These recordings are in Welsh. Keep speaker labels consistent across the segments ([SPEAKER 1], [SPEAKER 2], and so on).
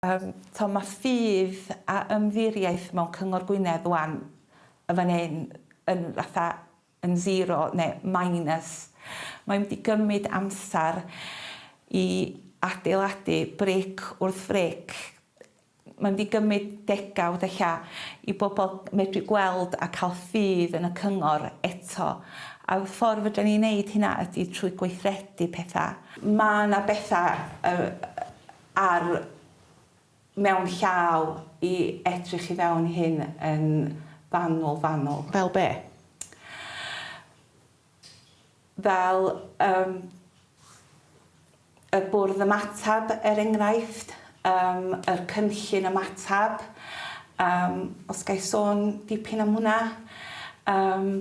[SPEAKER 1] Yym t'o' ma' ffydd a ymddiriaeth mewn Cyngor Gwynedd ŵan yn fan 'yn yn fatha yn zero ne' minus. Mae'n mynd i gymyd amsar i adeiladu bric wrth fric. Mae'n mynd i gymyd degawd ella i bobol medru gweld a ca'l ffydd yn y cyngor eto. A'r ffordd fedran ni neud hynna ydi trwy gweithredu petha. Ma' 'na betha yy ar mewn llaw i edrych i fewn i hyn yn fanwl fanwl.
[SPEAKER 2] Fel be?
[SPEAKER 1] Fel yym y bwrdd ymateb er enghraifft, yym yr cynllun ymateb, yym os ga i sôn dipyn am hwnna. Yym.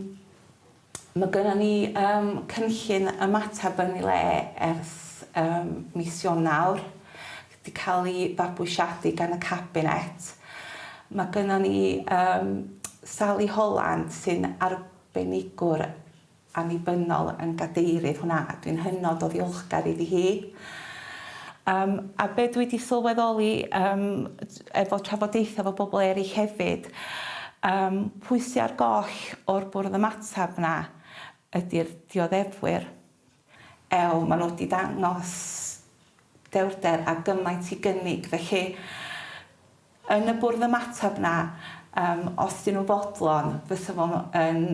[SPEAKER 1] Mae gynnon ni yym cynllun ymateb yn ei le ers yym mis Ionawr, 'di cael ei fabwysiadu gan y Cabinet. Mae gynnon ni yym Sally Holland sy'n arbenigwr annibynnol yn gadeirydd hwnna, a dwi'n hynod o ddiolchgar iddi hi. Yym a be dwi 'di sylweddoli yym efo trafodaethau efo bobl eraill hefyd, yym pwy sy ar goll o'r bwrdd ymateb 'na ydi'r dioddefwyr. Ew, maen nhw 'di dangos dewrder a gymaint i gynnig, felly yn y bwrdd ymateb 'na, yym os 'dyn nhw'n fodlon, fysa fo yn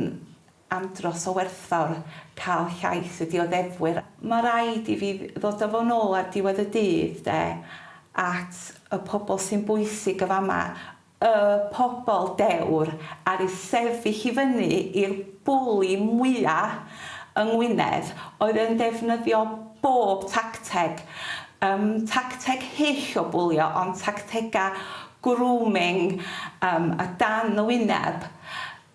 [SPEAKER 1] andros o werthfawr cael llais y dioddefwyr. Mae raid i fi ddod â fo nôl ar diwedd y dydd de, at y pobl sy'n bwysig yn fama, y pobl dewr aru sefyll i fyny i'r bwli mwya yng Ngwynedd oedd yn defnyddio bob tacteg, yym tacteg hyll o bwlio ond tactega grooming yym a dan y wyneb.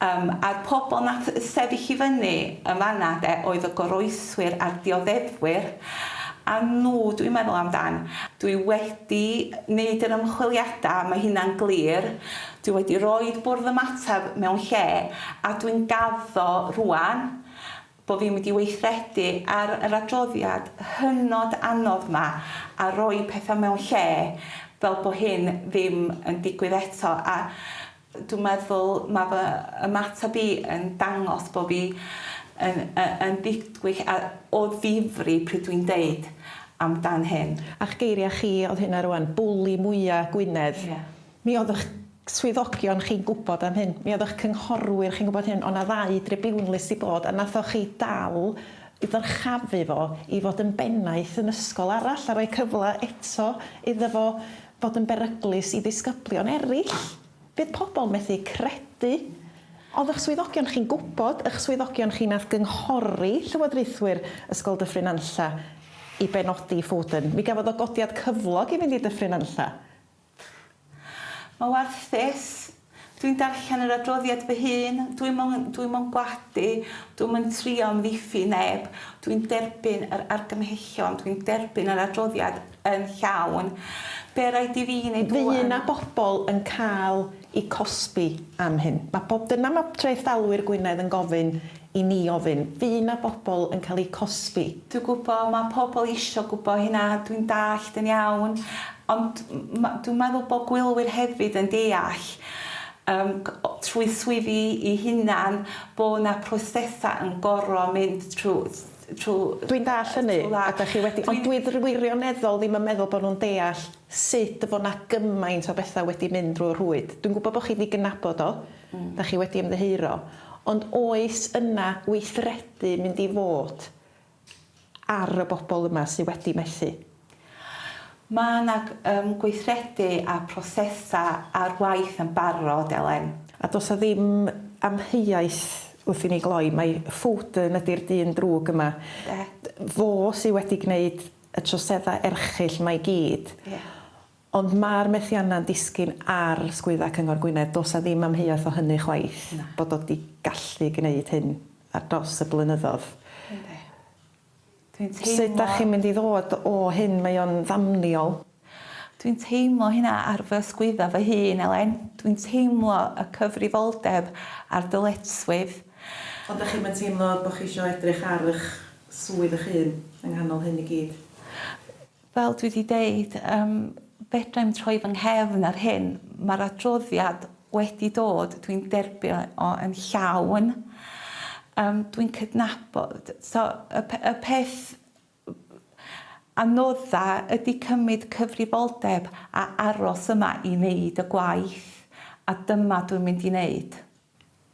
[SPEAKER 1] Yym, a'r pobl nath sefyll i fyny yn fan'na de oedd y goroeswyr a'r dioddefwyr, a nhw dwi'n meddwl amdan. Dwi wedi neud yr ymchwiliada, mae hynna'n glir, dwi wedi roid bwrdd ymateb mewn lle, a dwi'n gaddo rŵan bo fi'n mynd i weithredu ar yr adroddiad hynod anodd 'ma a roi petha mewn lle fel bo hyn ddim yn digwydd eto, a Dwi'n meddwl ma' fy ymateb i yn dangos bo' fi yn yn yn ddidwyll a o ddifri pryd dwi'n deud amdan hyn.
[SPEAKER 2] A'ch geiriau chi oedd hynna rwan, bwli mwya Gwynedd.
[SPEAKER 1] Ie.
[SPEAKER 2] Mi oedd ych swyddogion chi'n gwybod am hyn, mi oedd ych cynghorwyr chi'n gwybod hyn, o' 'na ddau dribiwnlys 'di bod a nathoch chi dal i ddyrchafu fo i fod yn bennaeth yn ysgol arall a rhoi cyfle eto iddo fo fod yn beryglus i ddisgyblion eraill. Fydd pobl methu credu. Oedd eich swyddogion chi'n gwybod, eich swyddogion chi nath gynghori llywodraethwyr Ysgol Dyffryn Nantlle i benodi Foden. Mi gafodd o godiad cyflog i fynd i Dyffryn Nantlle.
[SPEAKER 1] Mae warthus. Dwi'n darllen yr adroddiad fy hun. Dwi'm yn, dwi'm yn gwadu, dwi'm yn trio amddiffyn neb. Dwi'n derbyn yr argymhellion, dwi'n derbyn yr adroddiad yn llawn. Be raid i fi wneud
[SPEAKER 2] ŵan? Fydd 'na bobl yn cael eu cosbi am hyn? Mae bob... Dyna mae trethdalwyr Gwynedd yn gofyn i ni ofyn. Fydd 'na bobl yn cael eu cosbi?
[SPEAKER 1] Dwi'n gwybod, mae pobl isio gwybod hynna, dwi'n dallt yn iawn, ond dwi'n meddwl bod gwylwyr hefyd yn deall yym trwy swyddi eu hunain bod 'na prosesau yn gorfod mynd trwy trwy...
[SPEAKER 2] Dwi'n dallt hynny, a dach chi wedi... Ond dwi wirioneddol ddim yn meddwl bod nhw'n deall sut fod 'na gymaint o bethau wedi mynd drwy'r rhwyd. Dwi'n gwybod bod chi 'di gydnabod o, dach chi wedi ymddiheuro, ond oes yna weithredu mynd i fod ar y bobl yma sydd wedi methu?
[SPEAKER 1] Mae 'na yym gweithredu a prosesau ar waith yn barod, Elen.
[SPEAKER 2] A does 'na ddim amheuaeth wrth i ni gloi mai Foden ydi'r dyn drwg yma.
[SPEAKER 1] De.
[SPEAKER 2] Fo sy wedi gwneud y troseddau erchyll 'ma i gyd.
[SPEAKER 1] Ie.
[SPEAKER 2] Ond mae'r methiannau'n disgyn ar sgwyddau Cyngor Gwynedd, does 'na ddim amheuaeth o hynny chwaith.
[SPEAKER 1] Na.
[SPEAKER 2] Bod o 'di gallu gwneud hyn ar dros y blynyddoedd.
[SPEAKER 1] Yndi. Dwi'n teimlo...
[SPEAKER 2] Sut dach chi'n mynd i ddod o hyn? Mae o'n ddamniol.
[SPEAKER 1] Dwi'n teimlo hynna ar fy ysgwydda fy hun, Elen. Dwi'n teimlo y cyfrifoldeb a'r dyletswydd.
[SPEAKER 2] Ond dach chi'm yn teimlo bo' chi isio edrych ar ych swydd eich hun yng nghanol hyn i gyd?
[SPEAKER 1] Fel dwi 'di deud, yym, Fedra i'm troi fy nghefn ar hyn, mae'r adroddiad wedi dod, dwi'n derbyn o yn llawn. Dwi'n cydnabod, so y, y peth anodda ydy cymryd cyfrifoldeb a aros yma i wneud y gwaith, a dyma dwi'n mynd i wneud.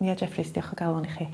[SPEAKER 2] Nia Jeffreys, diolch o galon i chi.